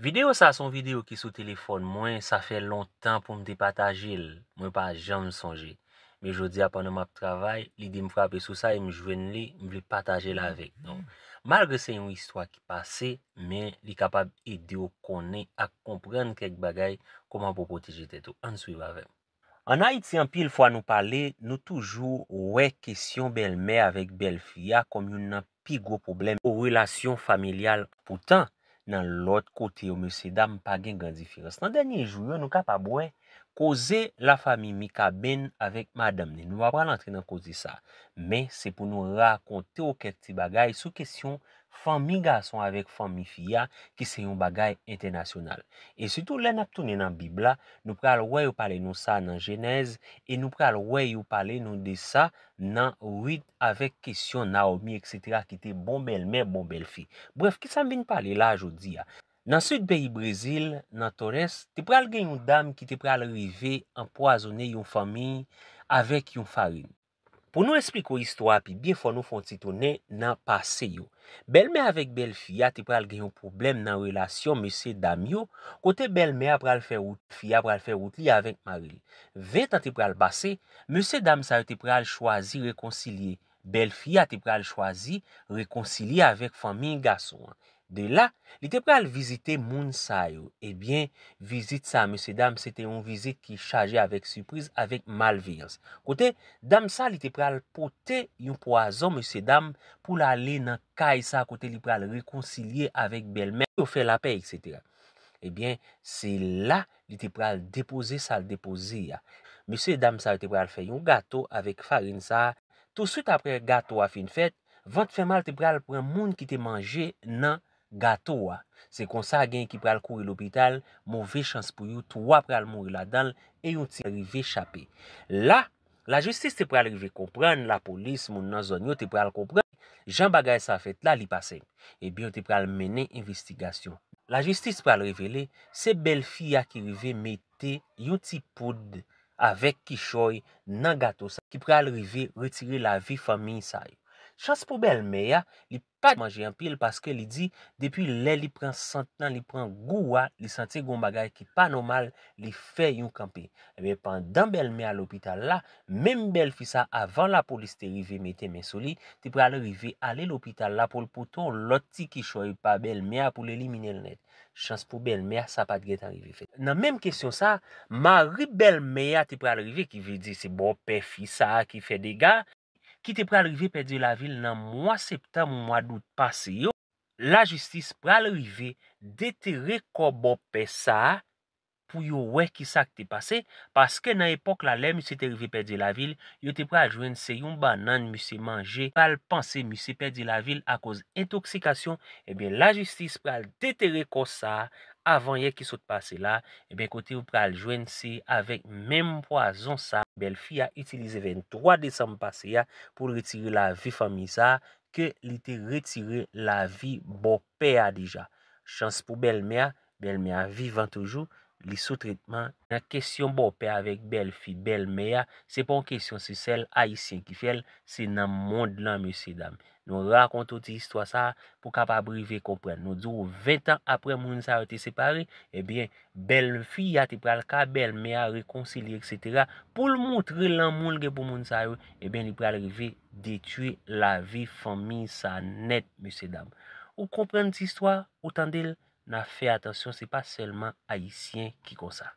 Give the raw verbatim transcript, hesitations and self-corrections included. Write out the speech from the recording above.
Videyo sa se yon videyo ki sou telefòn mwen, sa fè lontan pou m te pataje l, mwen pa janm sonje. Men jodi a pandan m ap travay, lide m frape sou sa e m jwenn li, m vle pataje l avèk nou. Malgre se yon istwa ki pase, men li kapab ede w konnen ak konprann kèk bagay kòman pou w pwoteje tèt ou. Ann swiv avè m. Ann Ayiti, anpil fwa nou pale, nou toujou wè kesyon bèlmè avèk bèlfi a kòm youn nan pi gwo pwoblèm nan relasyon familyal. Poutan, nan lòt kote yo, mesye dam, pa gen gran diferans. Nan dènye jou yo, nou kapab wè koze lafanmi Mika Ben avèk madanm ni. Nou pa pral antre nan koze sa, men se pou nou rakonte w kèk ti bagay sou kesyon fanmi gason avèk fanmi fi a, ki se yon bagay entènasyonal. E sitou, lè n ap tounen nan Bib la, nou pral wè yo pale nou sa nan Jenèz, e nou pral wè yo pale nou de sa nan Rit avèk kesyon Nawomi, etsetera, ki te bon bèlmè, bon bèlfi. Brèf, kisa m vin pale la jodi a? Nan sid peyi Brezil, nan Torres, te pral gen yon dam ki te pral rive anpwazonnen yon fanmi avèk yon farin. Pou nou esplike w istwa a pi byen, fò nou fè yon ti tounen nan pase yo. Bèlmè avèk bèlfi a te pral gen yon pwoblèm nan relasyon mesye dam yo, kote bèlmè a pral fè wout, fi a pral fè wout li avèk mari l. Ven tan te pral pase, mesye dam sa yo te pral chwazi rekonsilye. Bèlfi a te pral chwazi rekonsilye avèk fanmi gason an. De la, li te pral vizite moun sa yo. Ebyen, vizit sa, mesye dam, se te yon vizit ki chaje avèk sipriz, avèk malveyans. Kote, dam sa, li te pral pote yon pwazon, mesye dam, pou l ale nan kay sa, kote li pral rekonsilye avèk bèlmè, yo fè lapè, etsetera. Ebyen, se la, li te pral depoze sa l depoze a. Mesye dam sa yo te pral fè yon gato avèk farin sa. Touswit apre gato a fin fèt, vant fè mal te pral pran moun ki te manje nan gato a. Se konsa, gen ki pral kouri lopital, move chans pou yo, twa pral mouri ladan l e yon ti rive chape. La, lajistis te pral rive konprann, lapolis, moun nan zòn yo te pral konprann jan bagay sa fèt la, li pa senp. Ebyen, yo te pral mennen envestigasyon. Lajistis pral revele se bèlfi a ki rive mete yon ti poud avèk kichòy nan gato sa ki pral rive retire lavi fanmi sa yo. Chans pou bèlmè a, li pa t manje anpil paske li di depi lè li pran sant lan, li pran gou a, li santi gon bagay ki pa nòmal, li fè yon kanpe. Ebyen, pandan bèlmè a lopital la, menm bèlfi sa, avan lapolis te rive mete men sou li, te pral rive ale lopital la pou l pote yon lòt ti kichòy pa bèlmè a pou l elimine l nèt. Chans pou bèlmè a, sa pa t gentan rive fèt. Nan menm kesyon sa, mari bèlmè a te pral rive, ki vle di se bòpè fi sa a ki fè dega, ki te pral rive pèdi lavi l nan mwa septanm, mwa dout pase yo. Lajistis pral rive detere kò bòpè sa a pou yo wè kisa k te pase, paske nan epòk la, lè misye te rive pèdi lavi l, yo te pral jwenn se yon bannann misye manje, pral panse misye pèdi lavi l akoz entoksikasyon. Ebyen, lajistis pral detere kò sa a, avanyè ki sot pase la, ebyen, kote yo pral jwenn se avèk menm pwazon sa a, bèlfi a itilize venntwa desanm pase a pou l retire lavi fanmi sa a, ke li te retire lavi bòpè a deja. Chans pou bèlmè a, bèlmè a vivan toujou, li sou tretman. Nan kesyon bòpè avèk bèlfi bèlmè a, se pa yon kesyon se sèl Ayisyen ki fè l, se nan mond lan, mesye dam. Nou rakonte w ti istwa sa a pou w kapab rive konprann. Nou di w ven tan apre moun sa yo te separe, ebyen, bèlfi a te pral ka bèlmè a rekonsilye, etsetera, pou l montre lanmou l gen pou moun sa yo, ebyen, li pral rive detwi lavi fanmi sa nèt, mesye dam. Ou konprann ti istwa, ou tande l, n a fè atansyon, se pa sèlman Ayisyen ki konsa.